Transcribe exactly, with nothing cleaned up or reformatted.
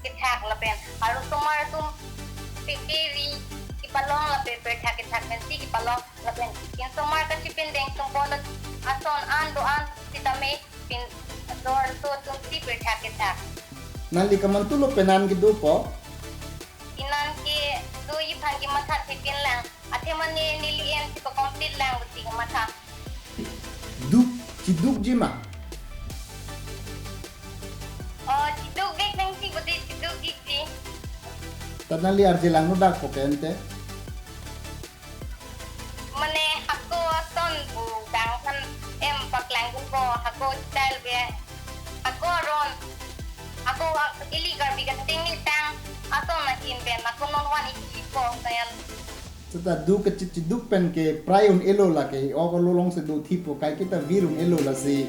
Kethak lapen arosomar atum pekeri kepalong lapen perthak kethak pensi kepalong lapen insomar kachipindeng atum apot ason an do-an sitame pin dor so atum si perthak kethak. Nangli kamantulo penan kedopo? Penan ke do iphan kematha thepin lang. Athe mane neli en si pa-complete lang pusi kematha. Duk, chidukji ma? Oh, chidukvek nangji pusi chidukvekji. Ta nangli arje langno dak po ke ante? Mane hako ason bu dang kan em paklang ko hako style be hako aron hako ili Karbi Kasting ni tang ason ahin pen ako non van iki ko sayan. Seta duk kachit chiduk pen ke prai un-elo lake, ok along si do thipo, kai kita vir un-elo lasi.